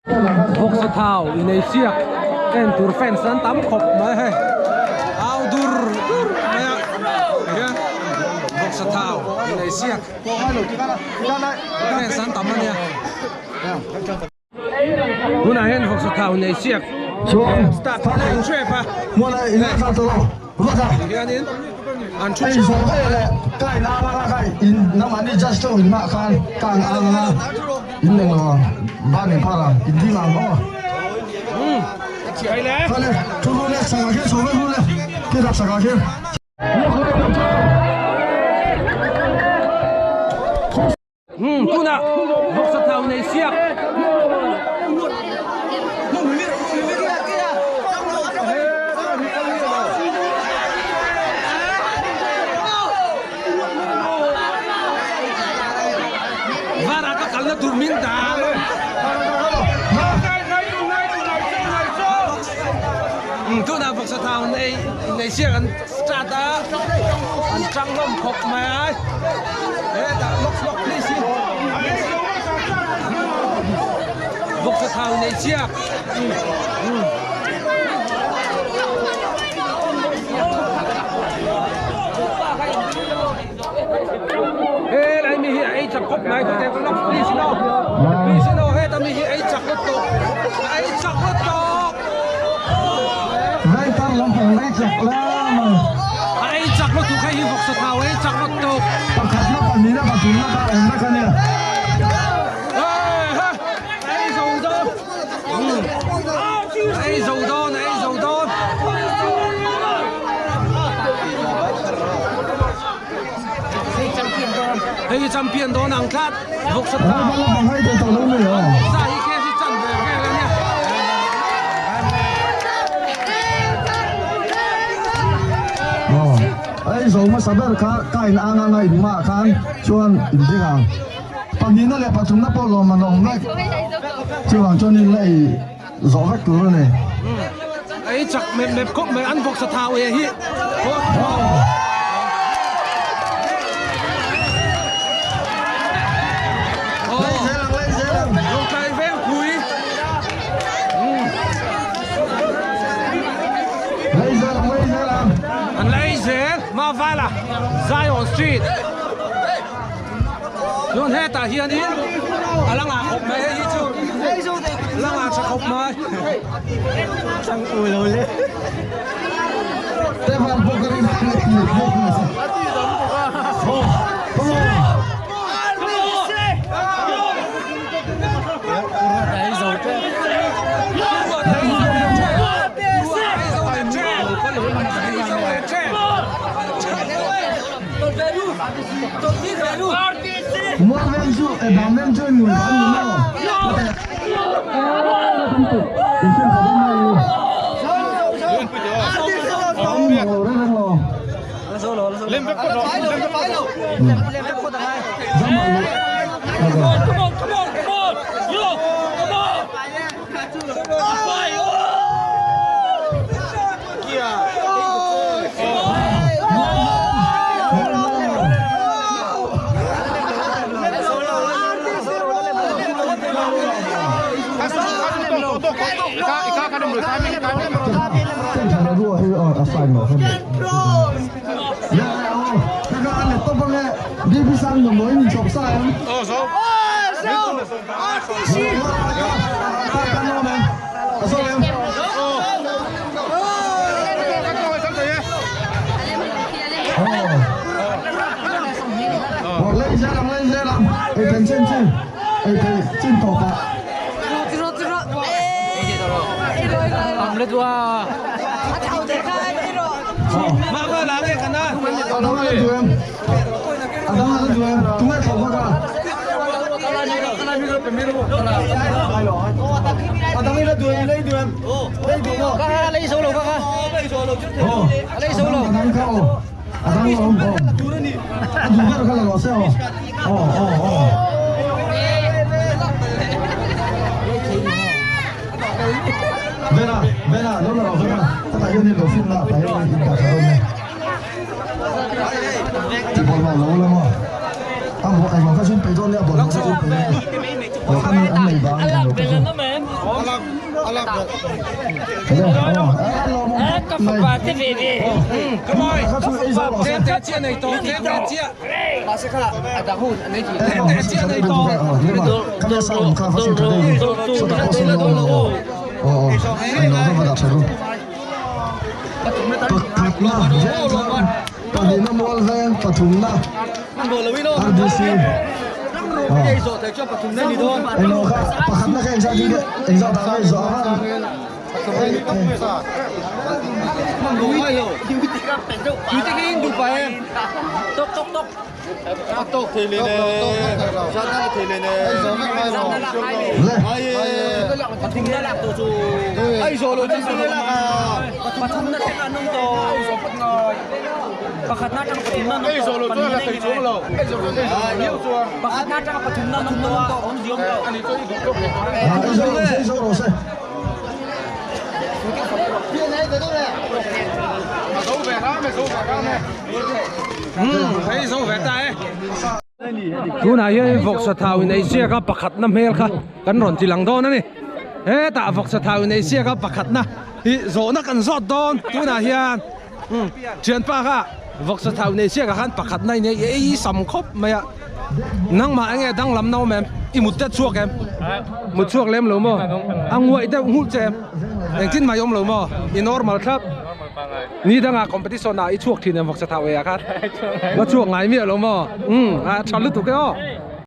Vawksa thau inei siak en tur fans an tam khawp mai hei au dur dur mai a tikhian vawksa thau inei siak fans an tam ania tunah hian vawksa thau inei siak start a in tep a tikhianin an thu theuh a. In leng lo ang, ban in phar ang, in ding ang aw. Khale, thu ru le, sangah khian chho vek ru le, khi dap sakah khian. Umm tunah vawksa thau nei siak. Vara ka kalna tur min dan. Tunah vawksa thau nei nei siak an start a, an tang hlawm khawp mai a. Hetah lawk lawk please hi. Vawksa thau nei siak. Helai mi hi a ei chak khawp mai khawte ka lawk please in aw please in aw heta mi hi ei chak lutuk a ei chak lutuk Vaitar lampang ei chak la mai. A ei chak lutuk hei hi vawksa thau ei chak lutuk. Pakhatna pahnihna pathumna kha a awm vek a nia. Ei zo dawn. Ei zo dawn, ei zo dawn. Hei hi champion dawn ang tlat. Vawksa ta. Sa hi khe hi chan ve vel a nia. Ei zo hmasa ber kha ka in ang anga in mah khan chuan in ding ang. Pahnihna leh pathumna pawh lawm an awm vek. Chuvang chuan in la ei zawh vek tur a ni. Ei chak mep mep khawp mai an vawksa thau e hi. Lei zel ang lei zel ang. Lawngtlai veng pui. Lei zel ang lei zel ang. An lei zel Mavala Zion Street. Chuan hetah hianin a la ngah khawp mai hei hi chu a la ngah tha khawp mai. Mual veng chu e dang veng chu in ngui dan ni maw? In fen tha dawn mai u. An in mang lo reng reng lo. Zam ah luh. Ka fapa te ve ve. Come on. Tlem te chiah nei tawh, tlem te chiah. Tlem te chiah nei tawh. Pahnihna mual veng pathumna RDC englo kha pakhatna kha engzat in engzat dah nge zawh ang Hei zo ve ta e. Tunah hian vawksa thau in ei siak a pakhatna hmel kha kan rawn ti lang dawn a ni. Hetah vawksa thau in ei siak a pakhatna hi zawhna kan zawt dawn tunah hian thianpa kha vawksa thau in ei siak ah khan pakhatna in ei ei sam khawp mai a. Nangmah enge danglam na awm em? I mut te chhuak em? Mut chhuak lem lo maw? A nguaih deuh nghulh che em? Engtin mai awm lo maw? I normal thlap. Ni dangah competition ah i chhuak thin em vawksa thau ei ah khan? Va chhuak ngai miah lo maw? Umm a tha lutuk e aw.